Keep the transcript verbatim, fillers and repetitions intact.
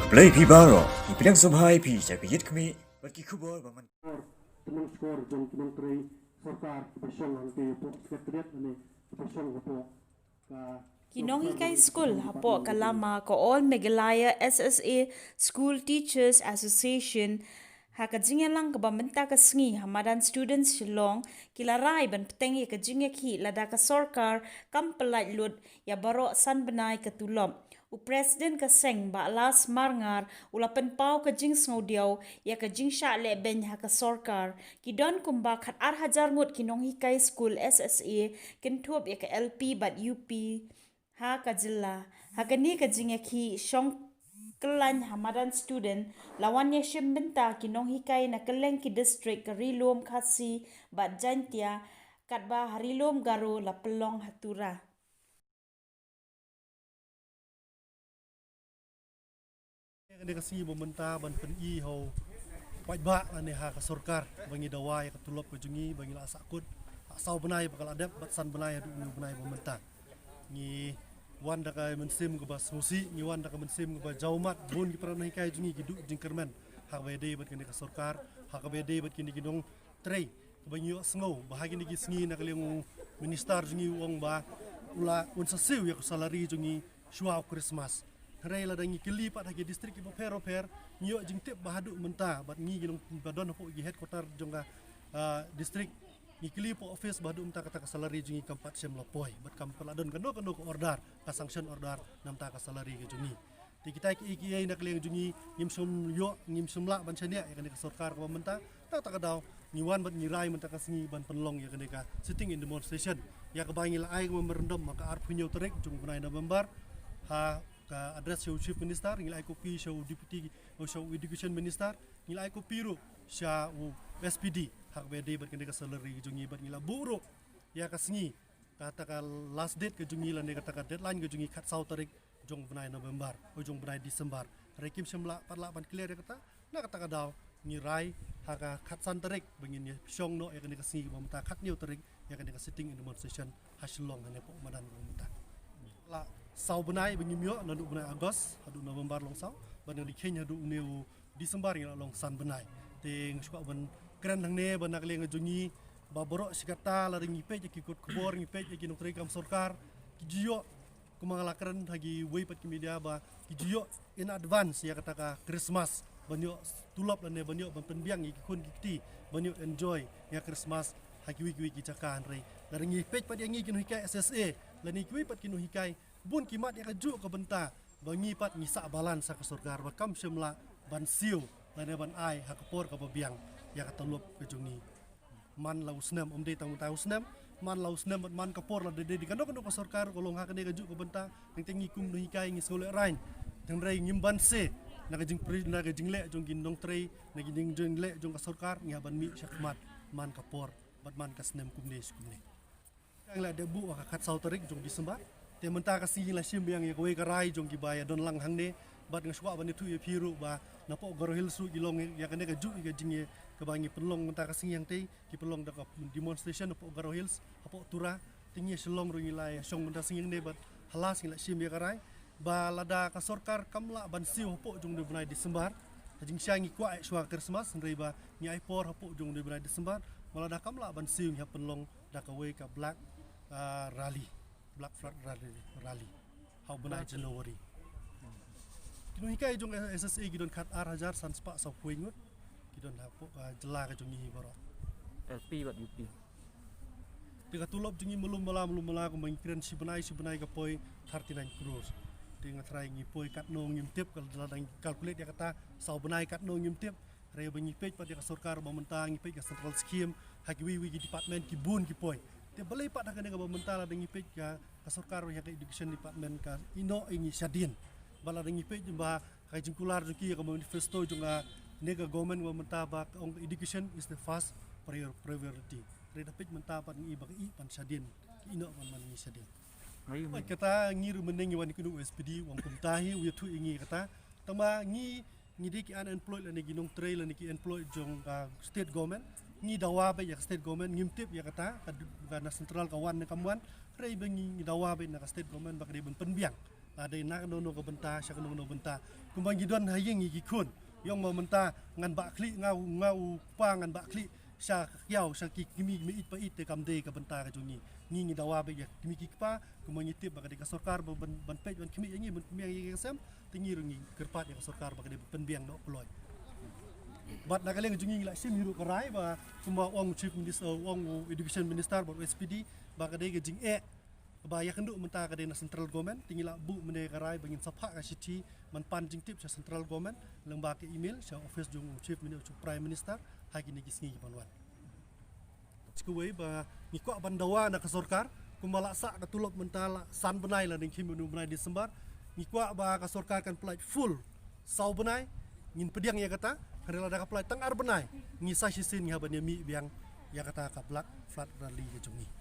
Khublei phi baroh, ngi pdiang sngewbha ïa phi sha ka Ïit Khmih bad ki khubor ba man. Tnum skor jong ki nongtrei sorkar ba shong hangtei hapoh Secretariat lane ba shong hapoh ka Ki nonghikai skul hapoh ka lama ka All Meghalaya S S A School Teachers Association, ha ka jingïalang kaba mynta ka sngi ha madan Students Shillong, ki la rai ban bteng ïa ka jingïakhih lada ka sorkar kam pyllait lut ïa baroh san bnai ka tulop. U President ka seng, Bah Las Marngar, u la pynpaw ka jingsngewdiaw ïa ka jingshah lehbeiñ ha ka sorkar. Ki don kumba khat ar hajar ngut ki nonghikai skul S S A, kynthup ïa ka L P bad U P ha ka jylla. Ha kane ka jingïakhih shong kyllaiñ ha madan Student, la wan ïashim bynta ki nonghikai na kylleng ki district ka Ri-lum Khasi bad Jaiñtia, katba ha Ri-lum Garo la pynlong ha Tura. Kane ka sngi ba mynta ban pyni ha u paidbah lane ha ka sorkar ba ngi dawa ïa ka tulop ka jong ngi ba ngi la sahkut ha saw bnai ba ka la dep bad san bnai haduh une u bnai ba mynta. Ngi wan da ka mynsiem kaba sngewsih, ngi wan da ka mynsiem kaba jaw mat, bun ki para nonghikai jong ngi ki duh jingkyrmen ha kaba ïadei bad kane ka sorkar, ha kaba ïadei bad kine ki nongtrei. Kaba ngi ïohsngew ba ha kine ki sngi na ka liang u minister jong ngi u ong ba u la un sa siew ïa ka salary jong ngi shuwa u Christmas. Hynrei lada ngi kylli pat ha ki district kiba pher bapher, ngi ïoh jingtip ba haduh mynta bad ngi ki nongba don hapoh ki headquarter jong ka, ah, district, ngi kylli hapoh office ba haduh mynta kata ka salary jong ngi kam pat shym la poi bad kam pat la don kano kano ka order, ka sanction order na bynta ka salary ka jong ngi. Te kita kiei kiei na ka liang jong ngi ngim shym ïoh, ngim shym lah ban shaniah ïa kane ka sorkar kaba mynta. Na kata ka daw ngi wan bad ngi rai mynta ka sngi ban pynlong ïa kane ka sitting in demonstration ïa kaba ngi la ai ka memorandum ha ka arphew hynñiew tarik jong u bnai November, ha ka address sha u Chief Minister, ngi la ai copy sha u Deputy, sha u Education Minister, ngi la ai copy ruh sha u S P D ha kaba ïadei bad kane ka salary jong ngi bad ngi la buh ruh ïa ka sngi, kata ka last date ka jong ngi lane kata ka deadline ka jong ngi khatsaw tarik jong u bnai November, o jong u bnai December. Hynrei kim shym lah pat lah ban clear ïa kata, na kata ka daw ngi rai ha ka khatsan tarik ba ngin ïa shong noh ïa kane ka sngi ba mynta khathynñiew tarik ïa kane ka sitting in demonstration ha Shillong hane hapoh madan ba mynta. La saw bnai ba ngim ïoh, naduh bnai August haduh November long saw, bad ngi kheiñ haduh une u December ngi la long san bnai. Te nga shu kwah ban kren hangne ba na ka liang ka jong ngi ba baroh shi katta lada ngi peit ïa ki kot khubor, ngi peit ïa ki nongtrei kam sorkar, ki ju ïoh, kumba nga la kren ha kiwei pat ki media ba ki ju ïoh in advance ïa kata ka Christmas ban ïoh tulop lane ban ïoh ban pynbiang ïa ki khun ki kti ban ïoh enjoy ïa Christmas ha kiwei kiwei ki jaka. Hynrei lada ngi peit pat ïa ngi ki nonghikai S S A lane kiwei pat ki nonghikai, bun ki mad ïa kajuh ka bynta ba ngi pat ngi sah balance ha ka sorkar ba kam shym lah ban siew lane ban ai ha ka por kaba biang ïa ka tulop ka jong ngi. Man la u snem, ym dei tang mynta u snem, man la u snem bad man ka por, lada dei kano kano ka sorkar ka long ha kane kajuh ka bynta, teng teng ngi kum nonghikai ngi sngewlehrain. Hynrei ngim banse na ka jingpri-, na ka jingleh jong ki nongtrei, na ka jing-, jingleh jong ka sorkar, ngi hap ban mih shakhmat man ka por bad man ka snem kumne shi kumne. Ngi la dep buh ha ka khatsaw tarik jong December. Te mynta ka sngi la shim biang ïa kawei ka rai jong kiba ïa don lang hangne. Bad nga shu kwah ban ïathuh ïa phi ruh ba napoh Garo Hills ruh ki long ïa kane kajuh ïa ka jingïa kaba ngi pynlong mynta ka sngi hangtei, ki pynlong da ka demonstration napoh Garo Hills, hapoh Tura. Te ngi Shillong ruh ngi la ïa shong mynta sngi hangne bad ha last ngi la shim ïa ka rai ba lada ka sorkar kam lah ban siew hapoh jong u bnai December, ka jingshai ngi kwah ïa shuwa Christmas, hynrei ba ngi ai por hapoh jong u bnai December, ba lada kam lah ban siew ngi hap pynlong da kawei ka black, ah, rally, black flag rally, rally ha u bnai January. Ki nonghikai jong S S A ki don khat ar hajar san spah saw phew ngut, ki don hapoh, ah, jylla ka jong ngi hi baroh. L P bad U P. Te ka tulop jong ngi mlum mala mlum mala kumba ngi kren shi bnai shi bnai ka poi thirty nine crores. Te nga tharai ngi poi katno ngim tip, ka la dang calculate ïa kata saw bnai katno ngim tip. Hynrei ba ngi peit pat ïa ka sorkar ba mynta ngi peit ka central scheme ha kiwei kiwei ki department ki bun ki poi. Te balei pat ha kane kaba mynta lada ngi peit ka, ka sorkar ïa ka education department ka ïehnoh ïa ngi shadien. Ba lada ngi peit ba ka jingkular jong ki ïa ka manifesto jong kane ka government ba mynta ba ka ong education is the first prior-, priority. Hynrei da peit mynta pat ngi ba ka ïeh pan shadien, ka ïehnoh pan man ngi shadien. Kata ngi ruh mynne ngi wan ïa kane u S P D u ong kumta hi, u ïathuh ïa ngi kata. Tangba ngi, ngi dei ki unemployed lane ki nongtrei lane ki employed jong ka state government. Ngi dawa beit ïa ka state government, ngim tip ïa kata, ka, ka na central ka wan ne kam wan. Hynrei ba ngi, ngi dawa beit na ka state government ba ka dei ban pynbiang Lada na kano kano ka bynta sha kano kano bynta. Kumba ngi don ha ïing ngi ki khun. Ïong ma mynta ngan bah khlieh nga u nga u kpa ngan bah khlieh sha ka kiaw sha ki kmie kmie ïeit pa ïeit te kam dei ka bynta ka jong ngi. Ngi ngi dawa beit ïa ki kmie ki kpa kumba ngi tip ba ka dei ka sorkar ba ban ban peit ban khmih ïa ngi ban pynbiang ïa ka sem. Te ngi ruh ngi kyrpad ïa ka sorkar ba ka dei ban pynbiang noh kloi. Bad na ka liang jong ngi ngi la shim hi ruh ka rai ba kumba ong u chief minister ong u education minister bad u S P D ba ka dei ka jingeh ba ïa kynduh mynta ka dei na central government te ngi la buh mynne ka rai ba ngin sa phah ka shithi ban pan jingtip sha central government lyngba ka email sha office jong u chief minister u prime minister ha kine ki sngi ki ban wan. Kawei ba ngi kwah ban dawa na ka sorkar kumba la sah ka tulop mynta la san bnai la dang khim u bnai December ngi kwah ba ka sorkar kan pynlait full saw bnai ngin pdiang ïa kata. Hynrei lada ka pynlait tang ar bnai ngi sa shisien ngi hap ban ïa mih biang ïa kata ka black flood rally ka jong ngi.